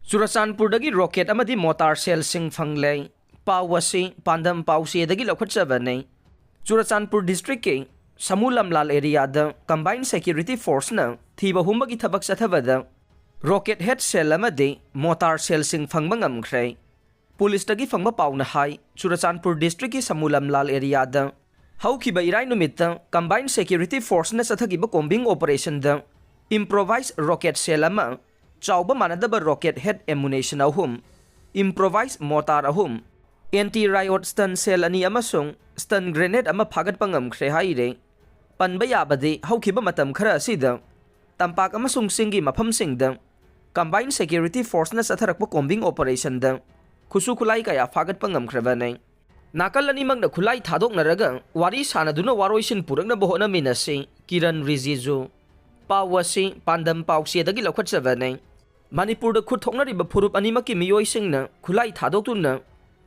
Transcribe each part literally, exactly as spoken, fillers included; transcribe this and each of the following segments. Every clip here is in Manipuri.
ꯆꯨꯔꯆꯥꯟꯄꯨꯔꯗꯒꯤ ꯔꯣꯀꯦꯠ ꯑꯃꯗꯤ ꯃꯣꯇꯥꯔ ꯁꯦꯜꯁꯤꯡ ꯐꯪꯂꯦ꯫ ꯄꯥꯎ ꯑꯁꯤ ꯄꯥꯟꯗꯝ ꯄꯥꯎꯆꯦꯗꯒꯤ ꯂꯧꯈꯠꯆꯕꯅꯤ꯫ ꯆꯨꯔꯆꯥꯟꯄꯨꯔ ꯗꯤꯁꯇ꯭ꯔꯤꯛꯀꯤ ꯁꯃꯨ ꯂꯝꯂꯥꯜ ꯑꯦꯔꯤꯌꯥꯗ ꯀꯝꯕꯥꯏꯟ ꯁꯦꯀ꯭ꯌꯨꯔꯤꯇꯤ ꯐꯣꯔꯁꯅ ꯊꯤꯕ ꯍꯨꯝꯕꯒꯤ ꯊꯕꯛ ꯆꯠꯊꯕꯗ ꯔꯣꯀꯦꯠ ꯍꯦꯗ ꯁꯦꯜ ꯑꯃꯗꯤ ꯃꯣꯇꯥꯔ ꯁꯦꯜꯁꯤꯡ ꯐꯪꯕ ꯉꯝꯈ꯭ꯔꯦ꯫ ꯄꯨꯂꯤꯁꯇꯒꯤ ꯐꯪꯕ ꯄꯥꯎꯅ ꯍꯥꯏ, ꯆꯨꯔꯆꯥꯟꯄꯨꯔ ꯗꯤꯁꯇ꯭ꯔꯤꯛꯀꯤ ꯁꯃꯨ ꯂꯝꯂꯥꯜ ꯑꯦꯔꯤꯌꯥꯗ ꯍꯧꯈꯤꯕ ꯏꯔꯥꯏ ꯅꯨꯃꯤꯠꯇ ꯀꯝꯕꯥꯏꯟ ꯁꯦꯀ꯭ꯌꯨꯔꯤꯇꯤ ꯐꯣꯔꯁꯅ ꯆꯠꯊꯈꯤꯕ ꯀꯣꯝꯕꯤꯡ ꯑꯣꯄꯔꯦꯁꯟꯗ ꯏꯝꯄ꯭ꯔꯣꯚꯥꯏꯁ ꯔꯣꯀꯦꯠ ꯁꯦꯜ ꯑꯃ, ꯆꯥꯎꯕ ꯃꯥꯟꯅꯗꯕ ꯔꯣꯀꯦꯠ ꯍꯦꯗ ꯑꯦꯃꯨꯅꯦꯁꯟ ꯑꯍꯨꯝ, ꯏꯝꯄ꯭ꯔꯣꯚꯥꯏꯁ ꯃꯣꯇꯥꯔ ꯑꯍꯨꯝ, ꯑꯦꯟꯇꯤ ꯔꯥꯏꯑꯣꯠ ꯁ꯭ꯇꯟ ꯁꯦꯜ ꯑꯅꯤ ꯑꯃꯁꯨꯡ ꯁ꯭ꯇꯟ ꯒ꯭ꯔꯦꯅꯦꯗ ꯑꯃ ꯐꯥꯒꯠꯄ ꯉꯝꯈ꯭ꯔꯦ ꯍꯥꯏꯔꯦ꯫ ꯄꯟꯕ ꯌꯥꯕꯗꯤ ꯍꯧꯈꯤꯕ ꯃꯇꯝ ꯈꯔ ꯑꯁꯤꯗ ꯇꯝꯄꯥꯛ ꯑꯃꯁꯨꯡ ꯆꯤꯡꯒꯤ ꯃꯐꯝꯁꯤꯡꯗ ꯀꯝꯕꯥꯏꯟ ꯁꯦꯀ꯭ꯌꯨꯔꯤꯇꯤ ꯐꯣꯔꯁꯅ ꯆꯠꯊꯔꯛꯄ ꯀꯣꯝꯕꯤꯡ ꯑꯣꯄꯔꯦꯁꯟꯗ ꯈꯨꯠꯁꯨ ꯈꯨꯠꯂꯥꯏ ꯀꯌꯥ ꯐꯥꯒꯠꯄ ꯉꯝꯈ꯭ꯔꯕꯅꯤ꯫ ꯅꯥꯀꯜ ꯑꯅꯤꯃꯛꯅ ꯈꯨꯠꯂꯥꯏ ꯊꯥꯗꯣꯛꯅꯔꯒ ꯋꯥꯔꯤ ꯁꯥꯟꯅꯗꯨꯅ ꯋꯥꯔꯣꯏꯁꯤꯟ ꯄꯨꯔꯛꯅꯕ ꯍꯣꯠꯅꯃꯤꯟꯅꯁꯤ, ꯀꯤꯔꯟ ꯔꯤꯖꯤꯖꯨ꯫ ꯄꯥꯎ ꯑꯁꯤ ꯄꯥꯟꯗꯝ ꯄꯥꯎꯆꯦꯗꯒꯤ ꯂꯧꯈꯠꯆꯕꯅꯤ꯫ ꯃꯅꯤꯄꯨꯔꯗ ꯈꯨꯠ ꯊꯣꯛꯅꯔꯤꯕ ꯐꯨꯔꯨꯞ ꯑꯅꯤꯃꯛꯀꯤ ꯃꯤꯑꯣꯏꯁꯤꯡꯅ ꯈꯨꯠꯂꯥꯏ ꯊꯥꯗꯣꯛꯇꯨꯅ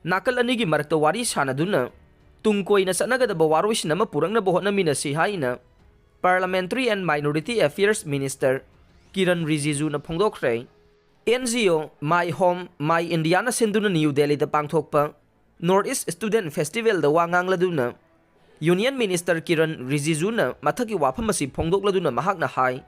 ꯅꯥꯀꯜ ꯑꯅꯤꯒꯤ ꯃꯔꯛꯇ ꯋꯥꯔꯤ ꯁꯥꯟꯅꯗꯨꯅ ꯇꯨꯡ ꯀꯣꯏꯅ ꯆꯠꯅꯒꯗꯕ ꯋꯥꯔꯣꯏꯁꯤꯟ ꯑꯃ ꯄꯨꯔꯛꯅꯕ ꯍꯣꯠꯅꯃꯤꯟꯅꯁꯤ ꯍꯥꯏꯅ Parliamentary and Minority Affairs Minister Kiren ꯔꯤꯖꯤꯖꯨꯅ ꯐꯣꯡꯗꯣꯛꯈ꯭ꯔꯦ꯫ N G O My Home, My Indiaꯅ ꯁꯤꯟꯗꯨꯅ ꯅ꯭ꯌꯨ ꯗꯦꯜꯂꯤꯗ ꯄꯥꯡꯊꯣꯛꯄ North East Student Festivalꯗ ꯋꯥ ꯉꯥꯡꯂꯗꯨꯅ Union Minister ꯀꯤꯔꯟ ꯔꯤꯖꯤꯖꯨꯅ ꯃꯊꯛꯀꯤ ꯋꯥꯐꯝ ꯑꯁꯤ ꯐꯣꯡꯗꯣꯛꯂꯗꯨꯅ ꯃꯍꯥꯛꯅ ꯍꯥꯏ,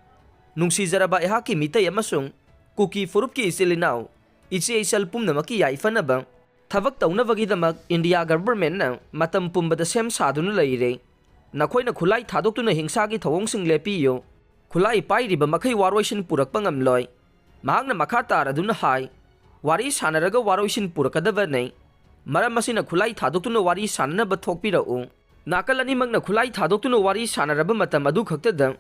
ꯅꯨꯡꯁꯤꯖꯔꯕ ꯑꯩꯍꯥꯛꯀꯤ ꯃꯤꯇꯩ ꯑꯃꯁꯨꯡ ꯀꯨꯀꯤ ꯐꯨꯔꯨꯞꯀꯤ ꯏꯆꯤꯜ ꯏꯅꯥꯎ, ꯏꯆꯦ ꯏꯆꯜ ꯄꯨꯝꯅꯃꯛꯀꯤ ꯌꯥꯏꯐꯅꯕ ꯊꯕꯛ ꯇꯧꯅꯕꯒꯤꯗꯃꯛ ꯏꯟꯗꯤꯌꯥ ꯒꯚꯔꯟꯃꯦꯟꯠꯅ ꯃꯇꯝ ꯄꯨꯝꯕꯗ ꯁꯦꯝ ꯁꯥꯗꯨꯅ ꯂꯩꯔꯦ꯫ ꯅꯈꯣꯏꯅ ꯈꯨꯠꯂꯥꯏ ꯊꯥꯗꯣꯛꯇꯨꯅ ꯍꯤꯡꯁꯥꯒꯤ ꯊꯧꯑꯣꯡꯁꯤꯡ ꯂꯦꯞꯄꯤꯌꯨ꯫ ꯈꯨꯠꯂꯥꯏ ꯄꯥꯏꯔꯤꯕ ꯃꯈꯩ ꯋꯥꯔꯣꯏꯁꯤꯟ ꯄꯨꯔꯛꯄ ꯉꯝꯂꯣꯏ꯫ ꯃꯍꯥꯛꯅ ꯃꯈꯥ ꯇꯥꯔꯗꯨꯅ ꯍꯥꯏ, ꯋꯥꯔꯤ ꯁꯥꯟꯅꯔꯒ ꯋꯥꯔꯣꯏꯁꯤꯟ ꯄꯨꯔꯛꯀꯗꯕꯅꯤ꯫ ꯃꯔꯝ ꯑꯁꯤꯅ ꯈꯨꯠꯂꯥꯏ ꯊꯥꯗꯣꯛꯇꯨꯅ ꯋꯥꯔꯤ ꯁꯥꯟꯅꯅꯕ ꯊꯣꯛꯄꯤꯔꯛꯎ꯫ ꯅꯥꯀꯜ ꯑꯅꯤꯃꯛꯅ ꯈꯨꯠꯂꯥꯏ ꯊꯥꯗꯣꯛꯇꯨꯅ ꯋꯥꯔꯤ ꯁꯥꯟꯅꯔꯕ ꯃꯇꯝ ꯑꯗꯨ ꯈꯛꯇꯗ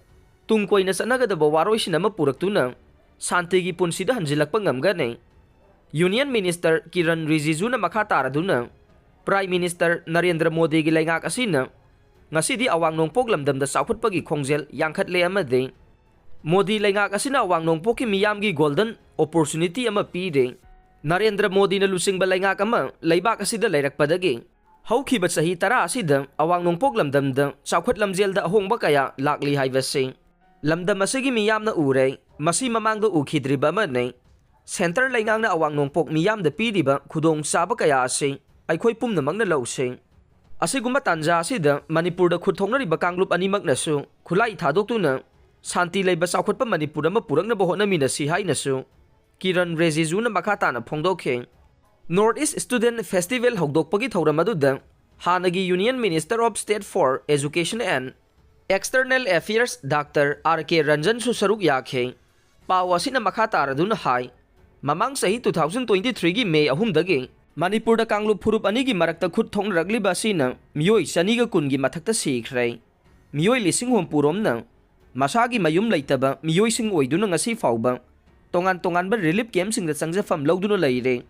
ꯇꯨꯡ ꯀꯣꯏꯅ ꯆꯠꯅꯒꯗꯕ ꯋꯥꯔꯣꯏꯁꯤꯟ ꯑꯃ ꯄꯨꯔꯛꯇꯨꯅ ꯁꯥꯟꯇꯤꯒꯤ ꯄꯨꯟꯁꯤꯗ ꯍꯟꯖꯤꯜꯂꯛꯄ ꯉꯝꯒꯅꯤ꯫ Union Minister ꯀꯤꯔꯟ ꯔꯤꯖꯤꯖꯨꯅ ꯃꯈꯥ ꯇꯥꯔꯗꯨꯅ, Prime Minister ꯅꯔꯦꯟꯗ꯭ꯔ ꯃꯣꯗꯤꯒꯤ ꯂꯩꯉꯥꯛ ꯑꯁꯤꯅ ꯉꯁꯤꯗꯤ ꯑꯋꯥꯡ ꯅꯣꯡꯄꯣꯛ ꯂꯝꯗꯝꯗ ꯆꯥꯎꯈꯠꯄꯒꯤ ꯈꯣꯡꯖꯦꯜ ꯌꯥꯡꯈꯠꯂꯦ ꯑꯃꯗꯤ ꯃꯣꯗꯤ ꯂꯩꯉꯥꯛ ꯑꯁꯤꯅ ꯑꯋꯥꯡ ꯅꯣꯡꯄꯣꯛꯀꯤ ꯃꯤꯌꯥꯝꯒꯤ golden opportunity ꯑꯃ ꯄꯤꯔꯦ꯫ ꯅꯔꯦꯟꯗ꯭ꯔ ꯃꯣꯗꯤꯅ ꯂꯨꯆꯤꯡꯕ ꯂꯩꯉꯥꯛ ꯑꯃ ꯂꯩꯕꯥꯛ ꯑꯁꯤꯗ ꯂꯩꯔꯛꯄꯗꯒꯤ ꯍꯧꯈꯤꯕ ꯆꯍꯤ ꯇꯔꯥ ꯑꯁꯤꯗ ꯑꯋꯥꯡ ꯅꯣꯡꯄꯣꯛ ꯂꯝꯗꯝꯗ ꯆꯥꯎꯈꯠ ꯂꯝꯖꯦꯜꯗ ꯑꯍꯣꯡꯕ ꯀꯌꯥ ꯂꯥꯛꯂꯤ ꯍꯥꯏꯕꯁꯤ ꯂꯝꯗꯝ ꯑꯁꯤꯒꯤ ꯃꯤꯌꯥꯝꯅ ꯎꯔꯦ꯫ ꯃꯁꯤ ꯃꯃꯥꯡꯗ ꯎꯈꯤꯗ꯭ꯔꯤꯕ ꯑꯃꯅꯤ꯫ ꯁꯦꯟꯇꯔ ꯂꯩꯉꯥꯛꯅ ꯑꯋꯥꯡ ꯅꯣꯡꯄꯣꯛ ꯃꯤꯌꯥꯝꯗ ꯄꯤꯔꯤꯕ ꯈꯨꯗꯣꯡꯆꯥꯕ ꯀꯌꯥ ꯑꯁꯤ ꯑꯩꯈꯣꯏ ꯄꯨꯝꯅꯃꯛꯅ ꯂꯧꯁꯤ꯫ ꯑꯁꯤꯒꯨꯝꯕ ꯇꯥꯟꯖꯥ ꯑꯁꯤꯗ ꯃꯅꯤꯄꯨꯔꯗ ꯈꯨꯠ ꯊꯣꯛꯅꯔꯤꯕ ꯀꯥꯡꯂꯨꯞ ꯑꯅꯤꯃꯛꯅꯁꯨ ꯈꯨꯠꯂꯥꯏ ꯊꯥꯗꯣꯛꯇꯨꯅ ꯁꯥꯟꯇꯤ ꯂꯩꯕ ꯆꯥꯎꯈꯠꯄ ꯃꯅꯤꯄꯨꯔ ꯑꯃ ꯄꯨꯔꯛꯅꯕ ꯍꯣꯠꯅꯃꯤꯟꯅꯁꯤ ꯍꯥꯏꯅꯁꯨ ꯀꯤꯔꯟ ꯔꯤꯖꯤꯖꯨꯅ ꯃꯈꯥ ꯇꯥꯅ ꯐꯣꯡꯗꯣꯛꯈꯤ꯫ North East Student Festival ꯍꯧꯗꯣꯛꯄꯒꯤ ꯊꯧꯔꯝ ꯑꯗꯨꯗ ꯍꯥꯟꯅꯒꯤ Union Minister of State for Education and External Affairs doctor R K ꯔꯟꯖꯟꯁꯨ ꯁꯔꯨꯛ ꯌꯥꯈꯤ꯫ ꯄꯥꯎ ꯑꯁꯤꯅ ꯃꯈꯥ ꯇꯥꯔꯗꯨꯅ ꯍꯥꯏ, ꯃꯃꯥꯡ ꯆꯍꯤ two thousand twenty threeꯒꯤ ꯃꯦ ꯑꯍꯨꯝꯗꯒꯤ ꯃꯅꯤꯄꯨꯔꯗ ꯀꯥꯡꯂꯨꯞ ꯐꯨꯔꯨꯞ ꯑꯅꯤꯒꯤ ꯃꯔꯛꯇ ꯈꯨꯠ ꯊꯣꯛꯅꯔꯛꯂꯤꯕ ꯑꯁꯤꯅ ꯃꯤꯑꯣꯏ ꯆꯅꯤꯒ ꯀꯨꯟꯒꯤ ꯃꯊꯛꯇ ꯁꯤꯈ꯭ꯔꯦ꯫ ꯃꯤꯑꯣꯏ ꯂꯤꯁꯤꯡ ꯍꯨꯝꯐꯨꯔꯣꯝꯅ ꯃꯁꯥꯒꯤ ꯃꯌꯨꯝ ꯂꯩꯇꯕ ꯃꯤꯑꯣꯏꯁꯤꯡ ꯑꯣꯏꯗꯨꯅ ꯉꯁꯤ ꯐꯥꯎꯕ ꯇꯣꯉꯥꯟ ꯇꯣꯉꯥꯟꯕ relief campꯁꯤꯡꯗ ꯆꯪꯖꯐꯝ ꯂꯧꯗꯨꯅ ꯂꯩꯔꯦ꯫